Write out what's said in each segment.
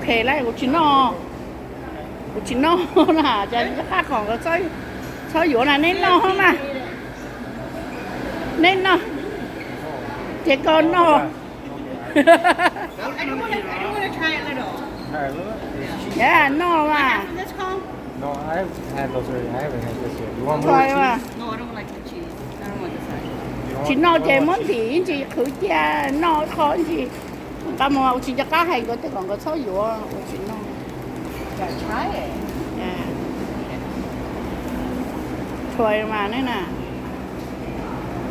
Ces lawm kuv tsis noj, kuv tsis noj na, cas nco qab kom nkawd txhob yuav na, neb noj mas, neb noj, ces koj noj. Noj mas. Tsis noj ces muab ntim ntsis qhwv cia, noj qho ntsis. Nqa mus ua tsis nco qab hais nkawd tias kom nkawd txhob yuav, ua tsis noj. Tsuas mas ne na,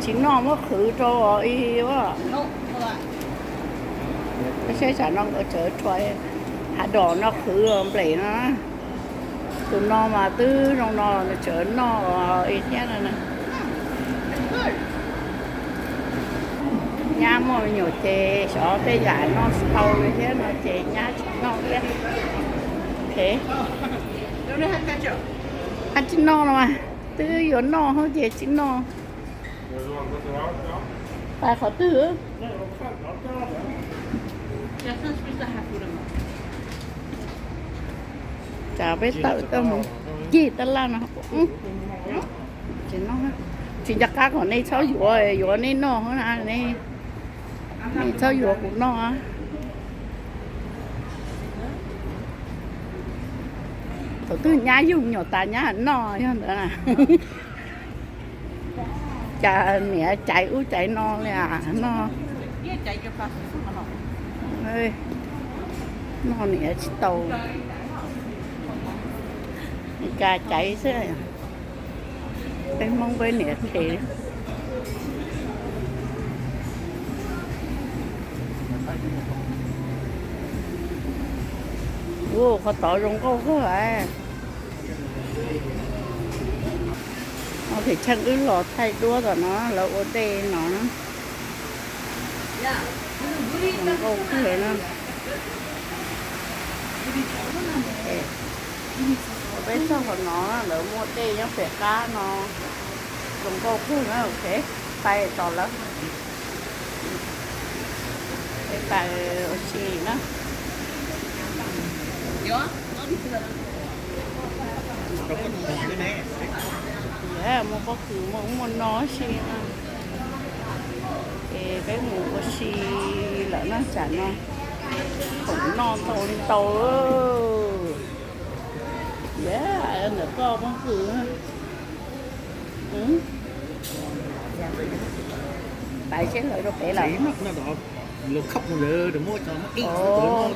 tsis noj muab qhwv rau ib ua. Saib tsam no nkawd tseem tsuas hav dom no qhwv nplej no. Tus no mas twb zoo no nws tseem noj ib thiab no. Nyab muaj me nyuam ces xyov tej yam noj tsis tau li thiab no ces nyab tsis noj thiab. Tsis noj no mas, twb yuav noj ces tsis noj. Pais qhov twg? Tsam peb tawm tuaj mus cig tab laj no. Tsis nco qab kom nej txhob yuav, yuav nej noj na, nej txhob yuav kuv noj. Thaum twg nyab yug me nyuam tas nyab noj yog ntawd na. Cas niam caiv ub caiv no li as no. Noj niam tsis tau, cas caiv xwb. Peb Hmoob peb niam qhe. Ua qhov tod zoo nkauj kawg. Ces tsheej wb los thaij duab tom no lawv ua dej no. Zoo nkauj kawg na. Peb txog qhov no lawv muaj dej nyob pem qab no. Zoo nkauj kawg na. Ok, pais tos lawv. Pais ua si na. Muaj pob kws muaj ub muaj no si na. Ces peb mus ua si lawm no, tsam no khoom noj ntau li ntau. Ntawm koj pob kws. Pais seb lawv rau pem lawm.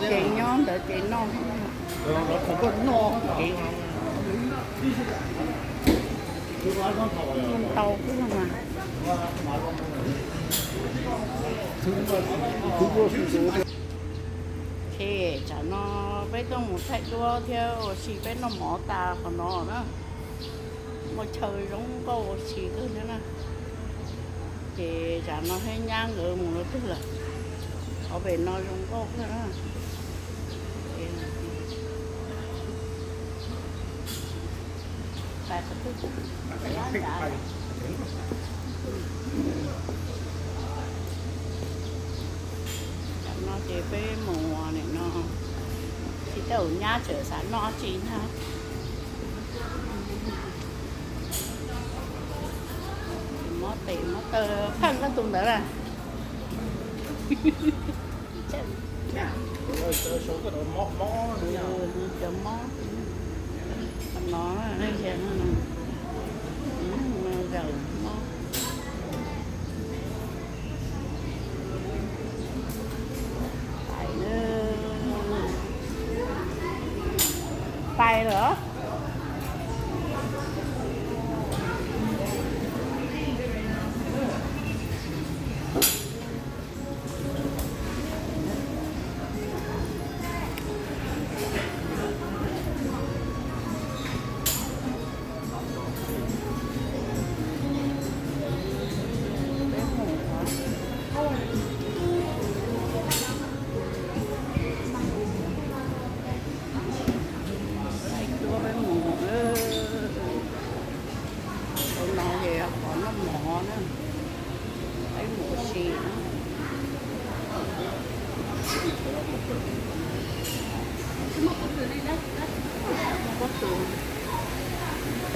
Ces nyob ntawd ces noj. Ntau kawg mas. Ces tsam no peb tuaj mus thaij duab thiab ua si peb noj mov tas qhov no na. Muaj chaw zoo nkauj ua si kawg thiab na. Ces tsam no thiab nyab nkawd mus rau twg lawm. Qhov pem no zoo nkauj kawg na. Tam no ces peb mus nim no, tsis tau nyab tseem xav noj tsi ntag. Mob tes mob taw, pheej koj tus ntawd na. Cov mob no, zaws mob. Pais lawm.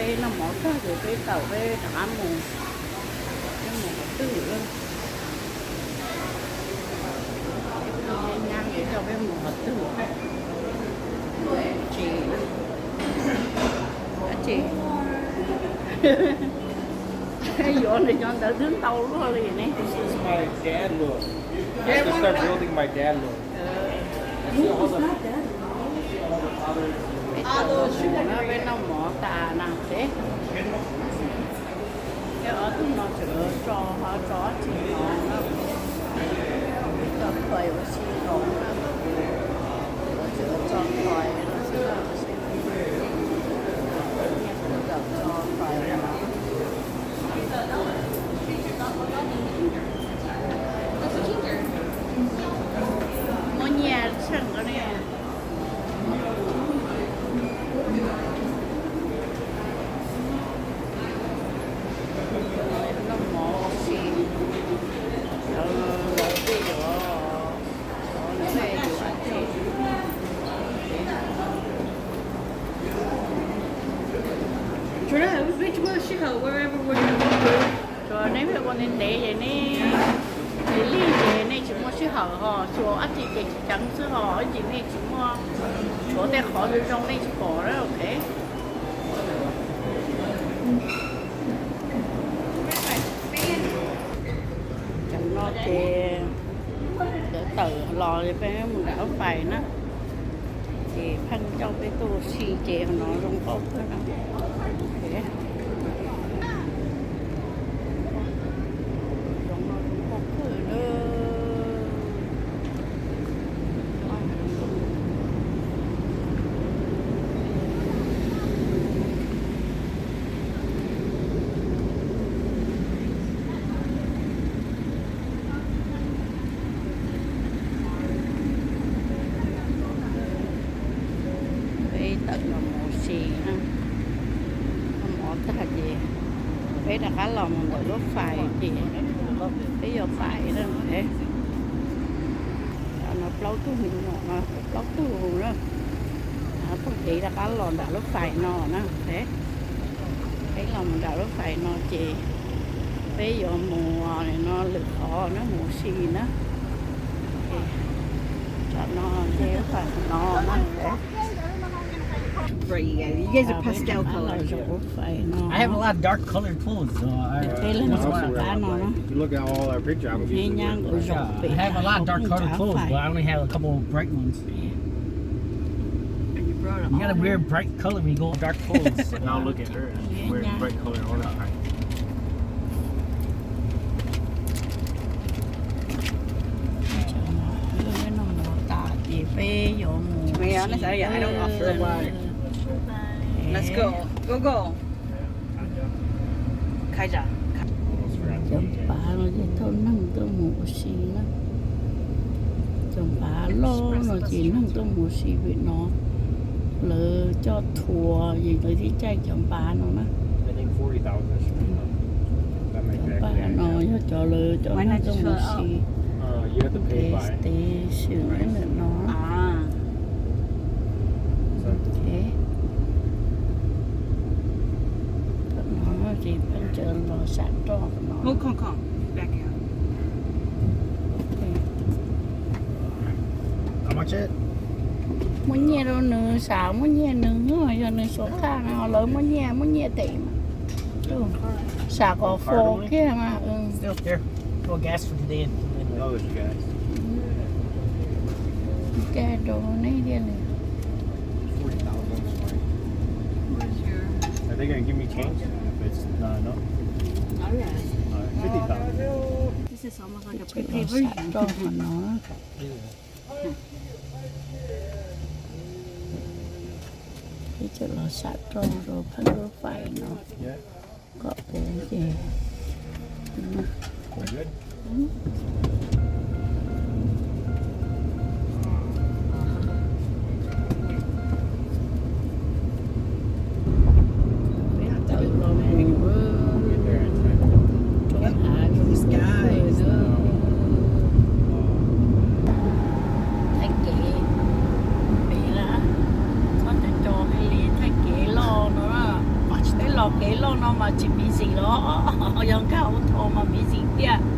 Peb noj mov tag ces peb tawm peb rov qab mus, peb mus qhov twg lawm? Peb nyab nyab ces coj peb mus qhov twg? Tsis, dab tsi? Yuav nws cov ntawv twb ntau luaj li ne. This is my dad look. I have to start building my dad look. Peb noj mov tas na, peb ob tug no tseem tso, ho tso tsis no na. Peb tso fais ua si los na, tseem tso fais los xwb, tso fais. Muab nyiaj tsheej ko ne. Noj mov ua si, lawv tej yuav, lawv tej yuav. Tsuas neb pheej ua ntev ntev ces nej, nej lig ces nej tsis muaj sij hawm ho, tsuas dab tsi ces tsis ceev xwb ho, ib ntsis nej tsis muaj, tshuav tej qhov zoo zoo nej tsis pom na, ok. Cov no ces lawv tawm los peb mus nram lub fais na, ces pheej coj peb tuaj ua si ces no zoo nkauj kawg na. Zoo no zoo nkauj kawg na. Peb tawm los mus ua si na, noj mov tag ces peb rov qab los mus ntawm lub fais ces peb yuav pais na. Cov no plaub tug me nyuam no, plaub tug na, tuaj kev rov qab los nram lub fais no na. Peb los mus nram lub fais no ces peb yuav mus no lwm qhov na, mus ua si na. Tam no ces lub fais no na. Right, yeah, you guys are pastel colors. Lub fais no. I have a lot of dark colored clothes, so I, peb leeg mus rau qab no na. If you look at all our pictures, I don't think it's a dark color. I have a lot of dark colored clothes, but I only have a couple of bright ones. You got to wear bright color when you go dark clothes. Now look at her. Wearing bright color all the time. Noj mov tas ces peb yuav mus ua si. Let's go. Go, go. Cov npav no ces thauj neeg tuaj mus ua si na. Cov npav loj no ces neeg tuaj mus ua si vim no lawv coj thuav es lawv thiaj caij cov npav no na. Cov npav no yog cov lawv coj neeg tuaj mus ua si. Gas station ntawm no. Ok. Tom no ces peb tseem los sam roj no. Muab nyiaj rau nws, sam muab nyiaj nws, yog nws suav thaj no lawv muab nyiaj, muab nyiaj tem. Sam kom fo kiag mas. Caij rau neb thiaj li. Are they gonna give me change? If it's not enough? All right. All right, fifty thousand. This is almost like a prepaid version. Peb tseem los sam roj rau phab lub fais no kom puv ces. Peb tawm los mus rau hav zoov kawg na. Thaij kev pem na, txhob co co li thaij kev loj no na. Peb los Mas tsis amazing los, yog nkag hauv thaum mas amazing tiag.